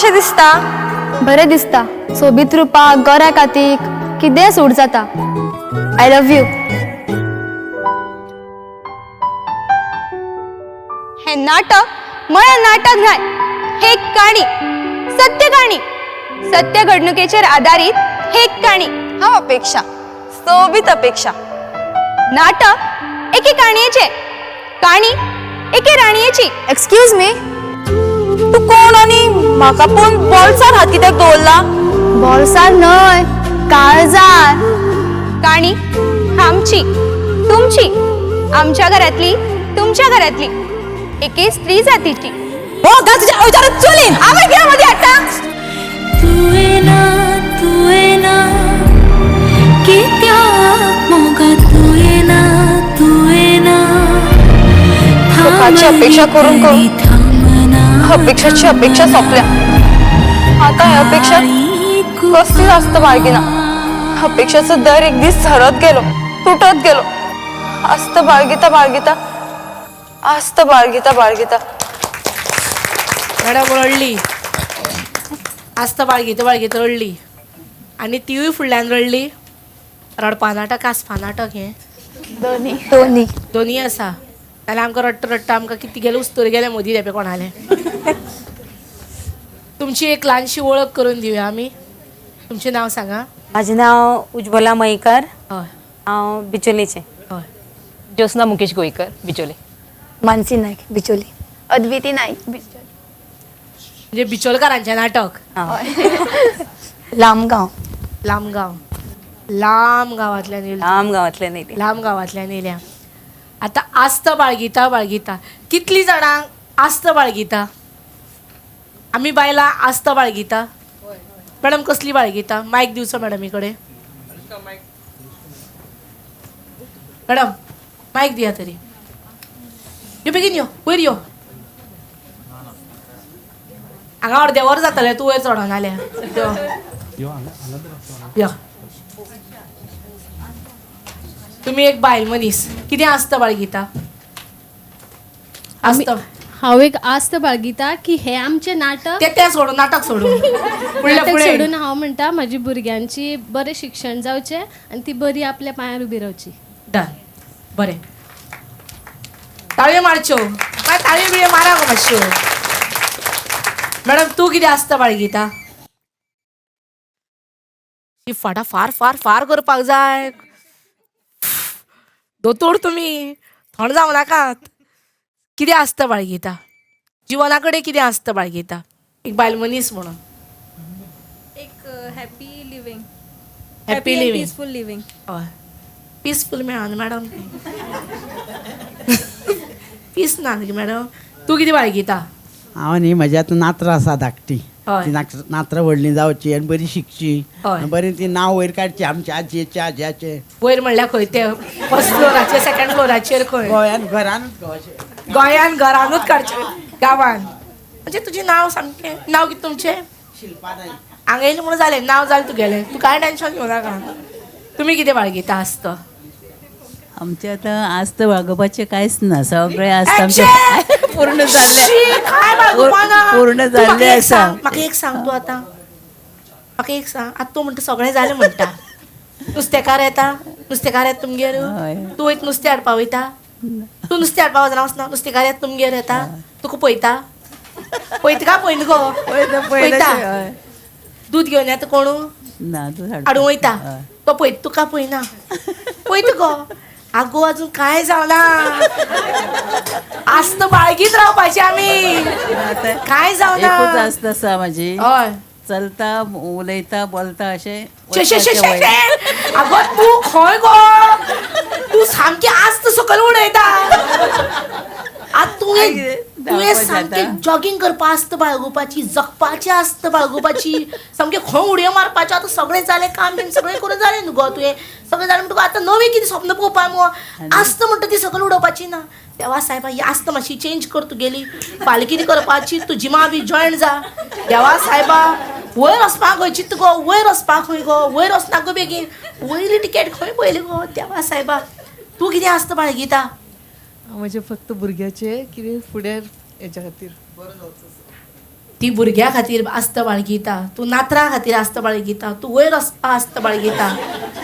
कशें दिसता? बरें दिसता. सोबीत रुपाक, गोऱ्या कातीक कितेंय सूट जाता. I love you. हे नाटक म्हळ्यार नाटक न्हय, हे एक काणी, सत्य काणी, सत्य घडणुकेचेर आदारीत हे एक काणी. हांव अपेक्षा, सोबीत अपेक्षा. नाटक एके काणयेचें, काणी एके राणयेची. एक्सक्यूज मी, तूं कोण आनी म्हाका पळोवन बोल्सार हात कित्याक दवरला? बोल्सार न्हय, काळजार. काणी आमची, तुमची, आमच्या घरातली, तुमच्या घरातली, एके स्त्री जातीची. हो गा तुझ्या अवतारात चलीन आवय घ्या मध्ये आता. तुवें ना कित्याक मोगा तुवें ना, तुवें ना. लोकांची अपेक्षा करून करून अपेक्षाची अपेक्षा सोंपल्या. आता ही अपेक्षा कसली जास्त बाळगिना. अपेक्षाचो दर एक दीस झरत गेलो, तुटत गेलो. आस्त बाळगिता बाळगिता, आस्त बाळगिता बाळगिता. मॅडम रडली. आसता बाळगीत बाळगीत रडली आनी तिवूय फुडल्यान रडली. रडपा नाटक आसपा नाटक हें दोन्ही. दोनूय आसा. जाल्यार आमकां रडटा रडटा आमकां कितें गेलें उस्तूर गेलें मोदी धेंपे कोणालें. तुमची एक ल्हानशी वळख करून दिवया आमी. तुमचें नांव सांगा. माझे नाव उज्ज्वला मयेकर. हय. हांव बिचोलेचें. हय. ज्योत्स्ना मुकेश गोयकर, बिचोले. मानसी नाईक, बिचोली. अद्विती नाईक, बिचोली. म्हणजे बिचोलकारांचें नाटक. लामगांव. लामगांव, लांब गांवांतल्यान येयला. लांब गांवांतल्यान येयलें. लांब गांवांतल्यान येयल्या. आतां आस्त बाळगिता बाळगिता कितलीं जाणांक आस्त बाळगिता? आमी बायलां आस्त बाळगिता. मॅडम कसली बाळगिता? मायक दिवचो मॅडमी कडेन. मॅडम मायक दिया तरी. यो बेगीन यो, वयर यो. हांगा अर्दें वर जातलें तूं वयर चडोन जाल्यार. यो यो. तुमी एक बायल मनीस, कितें आस्त बाळगिता? आस्त हांव एक आस्त बाळगिता की हें आमचें नाटक तें तें सोडून, नाटक सोडून फुडलें नाटक फुडें सोडून हांव म्हणटा म्हाजी भुरग्यांची बरें शिक्षण जावचें आनी ती बरी आपल्या पांयार उबी रावची. डन. बरें, ताळयो मारच्यो. मागीर ताळयो बिळयो मारा गो मातश्यो. मॅडम तूं कितें आस्त बाळगिता? ही फाटा फार फार फार करपाक जाय. दोतोर तुमी, थंड जावं नाकात. कितें आस्त बाळगिता जिवना कडेन? कितें आस्त बाळगिता एक बायल मनीस म्हणून? एक happy living. Happy living, peaceful living. हय. पिसफूल मेळना मॅडम, पीस ना न्ही मॅडम. तूं कितें बाळगिता? हांव न्ही म्हज्या आतां नातरां आसा धाकटी. हय. ती नातरां व्हडलीं जावची आनी बरी शिकची हय. आनी बरी ती नांव वयर काडची आमच्या आजयेचें आज्याचें. वयर म्हणल्यार खंय? ते फर्स्ट फ्लोराचेर, सेकंड फ्लोराचेर, खंय? गोंयान घरानूच गो अशें. गोंयान घरानूच काडचें, गांवान. म्हणजे तुजें नांव सामकें, नांव कितें तुमचें? शिल्पा नाईक. हांगा येयलें म्हणून जालें, नांव जालें तुगेलें. तूं कांय टेंशन घेवं नाका. तुमी कितें बाळगिता आस्त? आमचें आतां आस्त बाळगुपाचें कांयच ना, सगळें आस्त आमचें पूर्ण जाल्लें. शी, काय बाळगुपा ना. पूर्ण तूं म्हाका जाल्लें एक आसा. सांग, म्हाका एक सांग, तूं आतां म्हाका एक सांग. आतां तूं म्हणटा सगळें जालें म्हणटा. नुस्तेकार येता, नुस्तेकार येता तुमगेर? हय. तूं वयता नुस्तें हाडपा वयता? तूं नुस्तें हाडपा वचना? वचना? नुस्तेकार येता तुमगेर, येता, तुका पळयता, पळयता काय पळयना गो? पळयता, पळयता. हय. दूद घेवन येता कोणू? ना, दूद हाडूंक वयता. हय. तो पळयता तुका? पळयना? पळयता गो. आगो अजून कांय जावना. आस्त बाळगीत रावपाचें आमी. कांय जावना. एकूच आस्त आसा म्हाजी. हय. चलता, उलयता, बोलता अशें शे शे शे वचपाचें शे वयर. शे. आगो तूं खंय गो? तूं सामकी आस्त सकयल उडयता. आतां तुवें मागीर तुवें धांवपाक सामकें जाता. जॉगींग करपा आस्त बाळगुपाची, जगपाची आस्त बाळगुपाची, सामकें खंय उडयो मारपाच्यो. आतां सगळें जालें, काम बीन सगळें करून जालें न्हू गो तुवें, सगळें जालें म्हणटकूच आतां नवें कितें स्वप्न पळोवपा मुगो? आस्त म्हणटा ती सकयल उडोवपाची ना. देवा सायबा, ही आस्त मातशी चेंज कर तुगेली. फाल्यां कितें करपाची? तूं जिमा बी जॉयन जा. देवा सायबा, वयर वचपाक खंय चित्त गो? वयर वचपाक खंय गो? वयर वचना गो बेगीन. वयली टिकेट खंय पळयली गो? देवा सायबा, तूं कितें आस्त बाळगिता? म्हजें फक्त भुरग्याचें कितें फुडें हेच्या खातीर. ती भुरग्या खातीर आस्त बाळगिता, तूं नातरां खातीर आस्त बाळगिता, तूं वयर वचपा आस्त बाळगिता.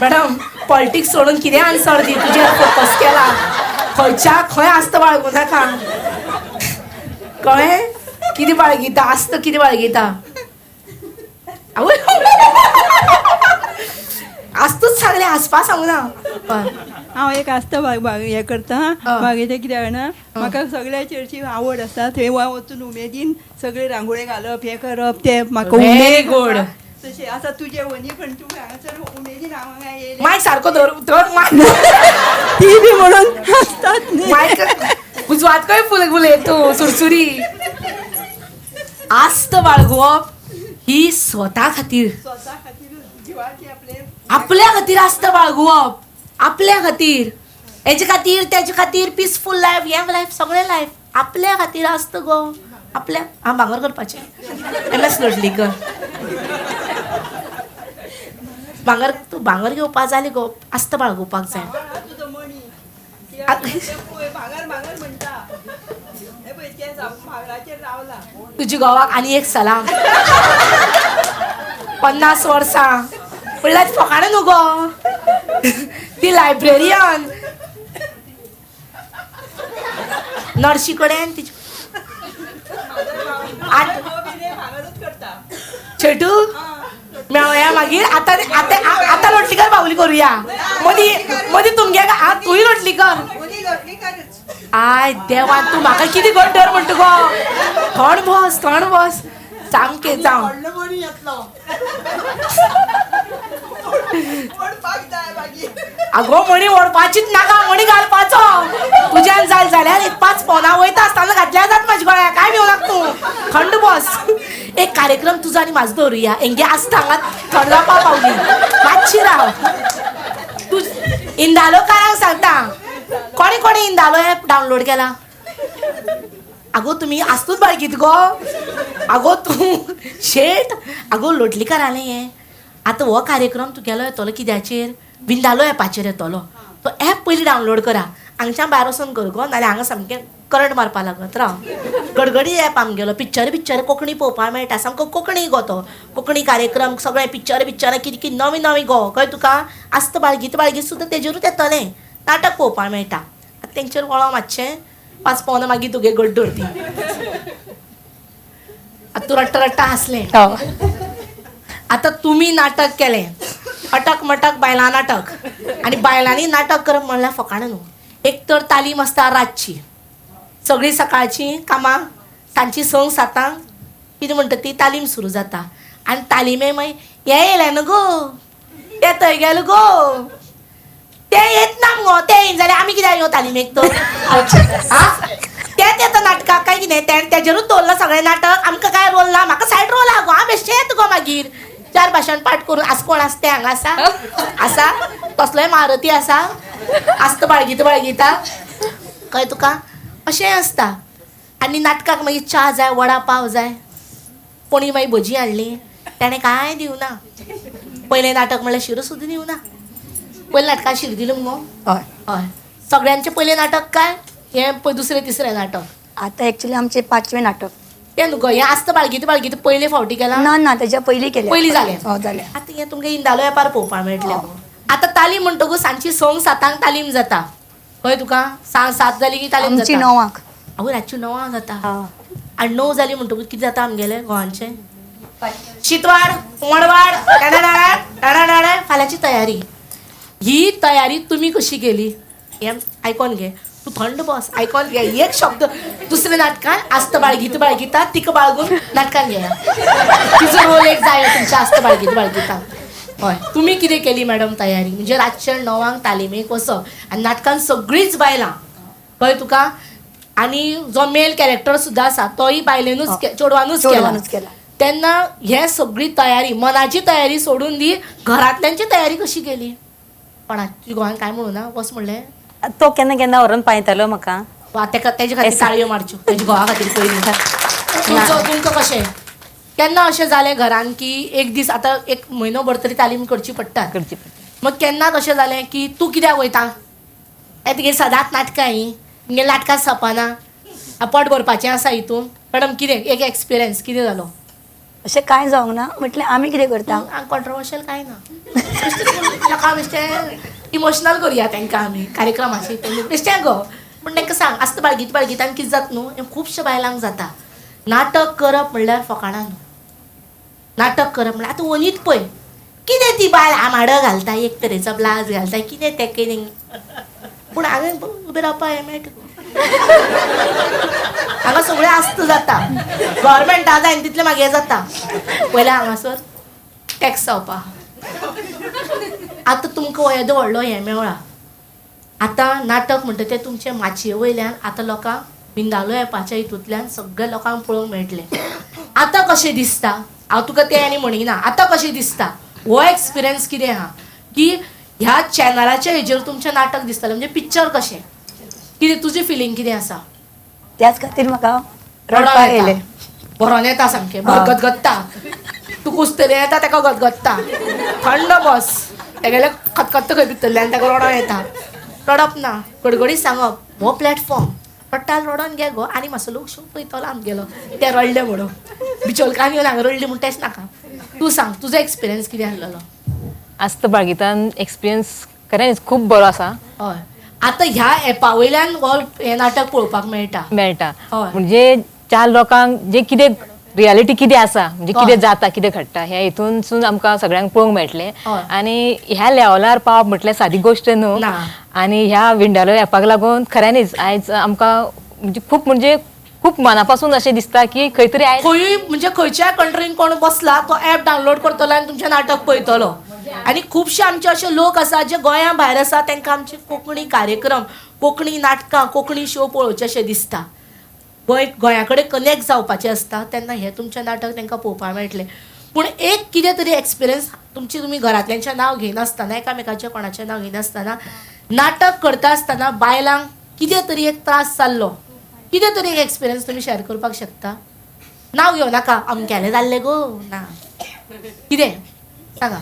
मॅडम पॉलिटिक्स सोडून कितें आन्सर दी, तुजेर फोकस केला. खंयच्या खंय आस्त बाळगूं नाका, कळ्ळें? कितें बाळगिता आस्त, कितें बाळगिता? आवय आस्तूच सांगलें, हांसपा सांगू ना. हांव एक आस्ता हें करता मागीर तें कितें जाणा, म्हाका सगळ्या चर्ची आवड आसा, थंय वचून उमेदीन सगळे रांगोळी घालप हें करप तें म्हाका व्हेरी गूड. तशें आसा तुजें वनी पण तूं हांगासर उमेदीन हांव हांगा येयलें. मायक सारको धर धर मायक ती बी म्हणून आसतात न्ही. मायक उजवात खंय फुल फुलय तूं सुरसुरी. आस्त बाळगुवप ही स्वता खातीर, स्वता खातीर जिवाची आपले आपल्या खातीर आस्त बाळगुवप, आपल्या खातीर, हेजे खातीर तेजे खातीर, पिसफूल लायफ, हें लायफ, सगळें लायफ आपल्या खातीर आसता गो. आपल्या हांव भांगर करपाचें MS Lotlikar भांगर, तूं भांगर घेवपा जालें गो, आस्त बाळगुपाक जाय. तुज्या घोवाक आनी एक सलाम. 50 वर्सां म्हणल्यार फकाणां न्हू गो. ती लायब्रेरियन नर्शी कडेन तिची छेटू मेळोया मागीर. आतां आतां आतां लोटलीकर बावली करुया. मदीं मदीं तुमगे तूंय लोटलीकर. I देवा, तूं म्हाका कितें गड्डर म्हणटा गो. थंड बस, थंड बस, सामकें जावं. आगो मणी ओडपाचीच नाका, मणी घालपाचो. तुज्यान जाल जाल्यार एक 5 पोवनां वयता आसतना घातल्यार जाता म्हाज्या गळ्याक, काय भिवनाक तूं. थंड बस. एक कार्यक्रम तुजो आनी म्हाजो दवरुया, हेंगे आसता हांगा थंड जावपा पावली. मातशी राव तूं. इंदालोकारांक सांगता, कोणे कोणे इंदालो एप डावनलोड केला? आगो तुमी आस्तूच बाळगीत गो. आगो तूं शेट, आगो लोटलीकारालें हें आतां हो कार्यक्रम तुगेलो येतलो कित्याचेर, विंदालो एपाचेर येतलो. तो एप पयलीं डावनलोड करा, हांगच्यान भायर वचोन कर गो, नाल्यार हांगा सामकें करंट मारपा लागत राव. गडगडी एप आमगेलो, पिक्चर पिक्चर कोंकणी पळोवपाक मेळटा, सामको कोंकणी गो तो. कोंकणी कार्यक्रम सगळें पिक्चर पिक्चरां कितें कितें नवें नवें गो. कळ्ळें तुका? आस्त बाळगीत बाळगीत सुद्दां तेजेरूच येतलें, नाटक पळोवपाक मेळटा. आतां तेंचेर वळो मातशें, 5 पावनां मागीर तुगे गड्डर ती. आतां तूं रडटा रडटा हांसलें. आतां तुमी नाटक केलें, अटक मटक बायलां नाटक. आनी बायलांनी नाटक करप म्हणल्यार फकाणां न्हू. एक तर तालीम आसता रातची, सगळीं सकाळची कामां, सांजची 6 7 कितें म्हणटा ती तालीम सुरू जाता. आनी तालिमे मागीर हें येयलें न्हू गो, तें थंय गेलें गो, तें येत ना मुगो, तें येयना जाल्यार आमी कित्याक यो तालिमेक तर? आं, तेंच येता नाटकाक काय कितें, तें तेजेरूच दवरलां सगळें नाटक. आमकां काय रोल ना, म्हाका सायड रोल आहा गो, हांव बेश्टें येता गो मागीर. 4 भाशण पाठ करून. आस कोण आसा तें हांगा आसा, आसा तसलोय महारथी आसा, आसता बाळगीता बाळगिता. कळ्ळें तुका? अशें आसता. आनी नाटकाक मागीर च्या जाय, वडा पाव जाय. कोणी मागीर भजी हाडली, ताणें कांय दिवना. पयलें नाटक म्हणल्यार शिरो सुद्दां दिवना. पयलें नाटकाक शिरो दिलें मुगो? हय हय. सगळ्यांचें पयलें नाटक काय हें दुसरें तिसरें नाटक? आतां एक्चुअली आमचें 5वें नाटक. तें न्हू गो, हें आसता बाळगीत बाळगीत पयले फावटी केलां? ना ना, तेज्या पयलीं केलें. पयलीं जालें? हय जालें. आतां हें तुमकां इंदालो एपार पळोवपाक मेळटलें गो. आतां तालीम म्हणटकूच सांजची 6 7 तालीम जाता. कळ्ळें तुका? 6 7 जाली की तालीम आमची जाता. 9 आवय रातची 9 जाता. आनी 9 जाली म्हणटकूच कितें जाता आमगेलें गोवांचें? शितवाड मडवाड टाणाडाणा टाणाडाणा, फाल्यांची तयारी. ही तयारी तुमी कशी केली हें आयकोन घे. तूं थंड बस, आयकोन घे एक शब्द. दुसऱ्या नाटकान आस्त बाळगीत बाळगिता तिका बाळगून नाटकान घेया. तिचो रोल एक जाय तुमच्या आस्त बाळगीत बाळगिता. हय, तुमी कितें केली मॅडम तयारी? म्हणजे रातच्या 9 तालिमेक वचप आनी नाटकान सगळींच बायलां. कळ्ळें तुका? आनी जो मेल कॅरेक्टर सुद्दां आसा तोय बायलेनूच चेडवानूच केला. तेन्ना हे सगळी तयारी, मनाची तयारी सोडून दी, घरांतल्यांची तयारी कशी केली? पण तुज्या घोवान काय म्हणू ना, वच म्हणलें? तो केन्ना केन्ना व्हरून पायतालो म्हाका. वा तेका तेजे खातीर ताळयो मारच्यो, तेजे घोवा खातीर पयलीं. तुमचो कशें केन्ना अशें जालें घरान की एक दीस, आतां एक म्हयनो भर तरी तालीम करची पडटा, करची पडटा, मग केन्नाच अशें जालें की तूं कित्याक वयता, हे तुगे सदांच नाटकां हीं, तुमगे नाटकां सपना, पोट भरपाचें आसा हितून? मॅडम कितें एक एक्सपिरियन्स कितें जालो? अशें कांय जावंक ना, म्हटल्यार आमी कितें करता, कॉन्ट्रोवर्शियल कांय ना, लोकांक बेश्टें इमोशनल करुया तांकां आमी कार्यक्रमाचे बेश्टें गो. पूण तांकां सांग आसता बाळगीत बाळगीतान कितें जाता न्हू, हें खुबशे बायलांक जाता. नाटक करप म्हणल्यार फकाणां न्हू, नाटक करप म्हणल्यार आतां वनीत पळय कितें ती बायल आमाडो घालता, एक तरेचो ब्लावज घालता, कितें तें कितें, पूण हांवें उबें रावपा हें मेळटा. हांगा सगळें आस्त जाता, गव्हर्मेंटा जायना तितलें मागीर जाता. पयलें हांगासर टॅक्स जावपा. आतां तुमकां येदो व्हडलो हें मेवळा, आतां नाटक म्हणटा तें तुमचे माचये वयल्यान आतां लोकांक बिंदालो एपाच्या हितूंतल्यान सगळ्या लोकांक पळोवंक मेळटलें. आतां कशें दिसता, हांव तुका तें आनी म्हणिना, आतां कशें दिसता हो एक्सपिरियन्स कितें आहा की ह्या चॅनलाच्या हेजेर तुमचें नाटक दिसतालें, म्हणजे पिक्चर कशें कितें तुजी फिलींग कितें आसा? त्याच खातीर म्हाका रडपाक येयलें. भरोन येता सामकें, गदगदता, तूं कुसतलें येता ताका गदगदता, थंड बस, तेगेलें खतखत्ता खंय भितरल्यान आनी ताका रडोन येता. रडप ना, गडगडीत सांगप, हो प्लॅटफॉर्म रडटा रडोन घे गो, आनी मातसो लोक शो पळयतलो आमगेलो ते रडले म्हणून, बिचोलकान येवन हांगा रडली म्हूण तेंच नाका. तूं सांग तुजो एक्सपिरियन्स कितें आसलेलो? आस्त बाळगीतान एक्सपिरियन्स खऱ्यांनीच खूब बरो आसा. हय, आतां ह्या एपा वयल्यान हो हें नाटक पळोवपाक मेळटा. मेळटा म्हणजे चार लोकांक जे कितें रियालिटी कितें आसा, म्हणजे कितें जाता कितें घडटा ह्या हितूनसून आमकां सगळ्यांक पळोवंक मेळटलें. आनी ह्या लेवलार पावप म्हटल्यार सादी गोश्ट न्हू, आनी ह्या विंडालो एपाक लागून खऱ्यांनीच आयज आमकां म्हणजे खूब मनापासून अशें दिसता की खंय तरी आयज खंयूय म्हणजे खंयच्याय कंट्रीन कोण बसला तो एप डावनलोड करतलो आनी तुमचें नाटक पळयतलो. आनी खुबशे आमचे अशे लोक आसा जे गोंया भायर आसा, तांकां आमचे कोंकणी कार्यक्रम, कोंकणी नाटकां, कोंकणी शो पळोवचे अशें दिसता, गोंया कडेन कनेक्ट जावपाचें आसता, तेन्ना हें तुमचें नाटक तांकां पळोवपाक मेळटलें. पूण एक कितें तरी एक्सपिरियन्स तुमची, तुमी घरांतल्यांचें नांव घेयनासतना, एकामेकाचें कोणाचें नांव घेयनासतना नाटक करता आसतना बायलांक कितें तरी एक त्रास जाल्लो, कितें तरी एक एक्सपिरियन्स तुमी शेअर करपाक शकता? नांव घेवं नाका, अमक्यालें जाल्लें गो ना, कितें सांगा.